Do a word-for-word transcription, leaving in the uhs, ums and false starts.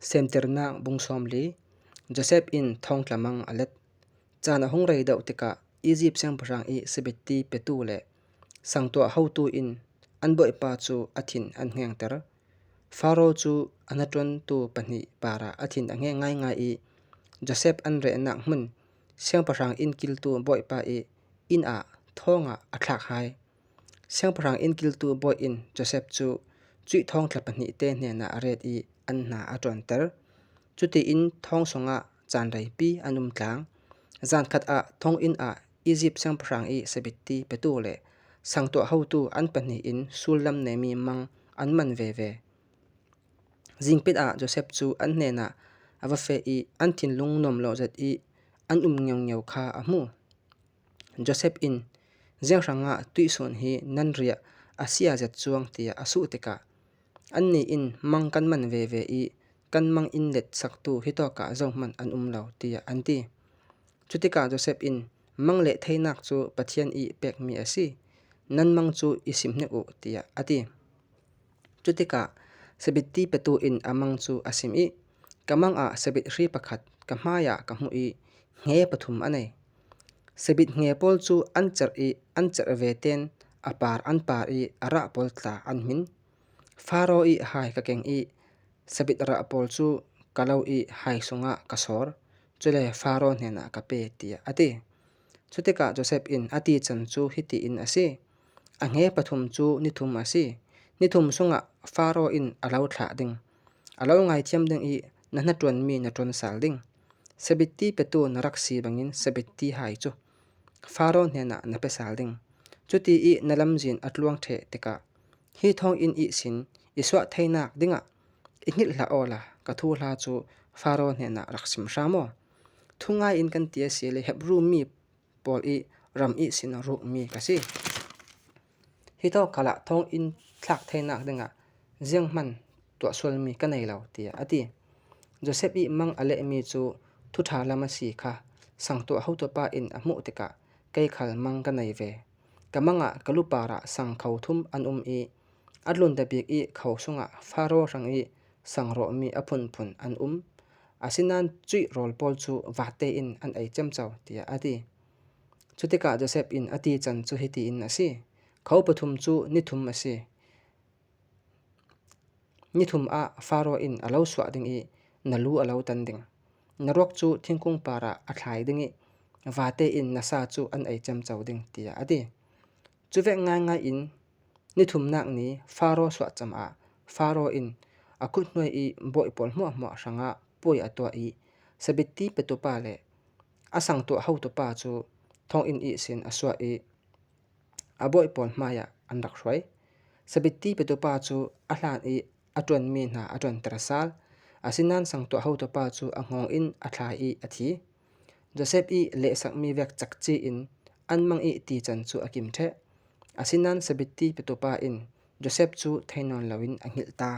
Semtirna bung sawmli. Joseph in thawngtla mang a let. Chan a hung rei dawh tikah Egypt siangpahrang i sabitti petu le sangtuah hotu in an bawipa cu a thin an hngengter. Faro cu a hnaṭuantu pahnih parah a thin a hngeng ngaingai i Joseph an rehnak hmun siangpahrang in kiltu bawipa i inn ah thawngah a thlak hai. Siangpahrang in kiltu bawi in Joseph cu cuih thawngtla pahnih te hnenah a ret i an hna a ṭuanter. Cutiin thawng sungah caan reipi an um tlang. Zan khat ah thawng inn ah Egypt siangpahrang i sabitti petu le sangtuah hotu an pahnih in sullam nemi mang an man veve. Zingpit ah Joseph cu an hnenah a va feh i an thinlung nuam lo zet i an um ngeungeu kha a hmu. Joseph in, "Ziang hrangah tuihsun hi nan riah a sia zet cuang," tiah a suh tikah, "Annih in mang kan man veve i kan mang in letsaktu hitawkah zohman an um lo," tiah an ti. Cutikah Joseph in, "Mang le theinak cu Pathian i pekmi a si. Nan mang cu i sim hnik uh," tiah a ti. Cutikah sabitti petu in a mang cu a sim i, "Ka mang ah sabit hri pakhat ka hmaiah ka hmuh i hnge pathum a nei. Sabit hnge pawl cu an cerh i an cerh ve ten a par an par i a rah pawl tla an hmin. Faro i hai ka keng i sabit rah pawl cu ka lo i hai sungah ka sawr, cule Faro hnenah ka pe," tiah a ti. Cutikah Joseph in a tican cu hitiin a si: "A hnge pathum cu ni thum a si. Ni thum sungah Faro in a lo thlah ding. A lo ngaithiam ding i na hnaṭuanmi na ṭuan sal ding. Sabitti petu na rak si bangin sabitti hai cu Faro hnenah na pe sal ding. Cuti i na lamzin a tluang ṭheh tikah hi thawnginn ihsin i suah theinak dingah i hngilh hlah awla ka thuhla cu Faro hnenah rak sim hram aw. Thungai in kan ti a si le Hebru mi pawl i ram ihsin rukmi ka si. Hitawk khalah thawnginn thlak theinak dingah zianghman tuahsualmi ka nei lo," tiah a ti. Joseph i mang a lehmi cu thuṭha lam a si kha sangtuah hotupa in a hmuh tikah, "Kei khal mang ka nei ve. Ka mang ah ka lu parah sang kho thum an um i a tlunta bik i kho sungah Faro hrang i sang rawhmi a phunphun an um. Asinain cuih rawl pawl cu vate in an ei ciamco," tiah a ti. Cutikah Joseph in a tican cu hitiin a si: "Kho pathum cu ni thum a si. Ni thum ah Faro in a lo suah ding i na lu a lo tan ding. Na ruak cu thingkung parah a thlai ding i vate in na sa cu an ei ciamco ding," tiah a ti. Cuvek ngaingai in ni thumnak ni Faro suahcam ah Faro in a kut hnuai i bawi pawl hmuahhmuah hrangah puai a tuah i sabitti petupa le a sangtuah hotupa cu thawnginn ihsin a suah i a bawi pawl hmaiah an rak hruai. Sabitti petupa cu a hlan i a ṭuanmi hna a ṭuanter sal. Asinain sangtuah hotupa cu a hngawng in a thlai i a thi. Joseph i lehsakmi vek cakci in an mang i tican cu a kim ṭheh. Asinain sabitti petupa in Joseph cu thei nawn loin a hngilh ta.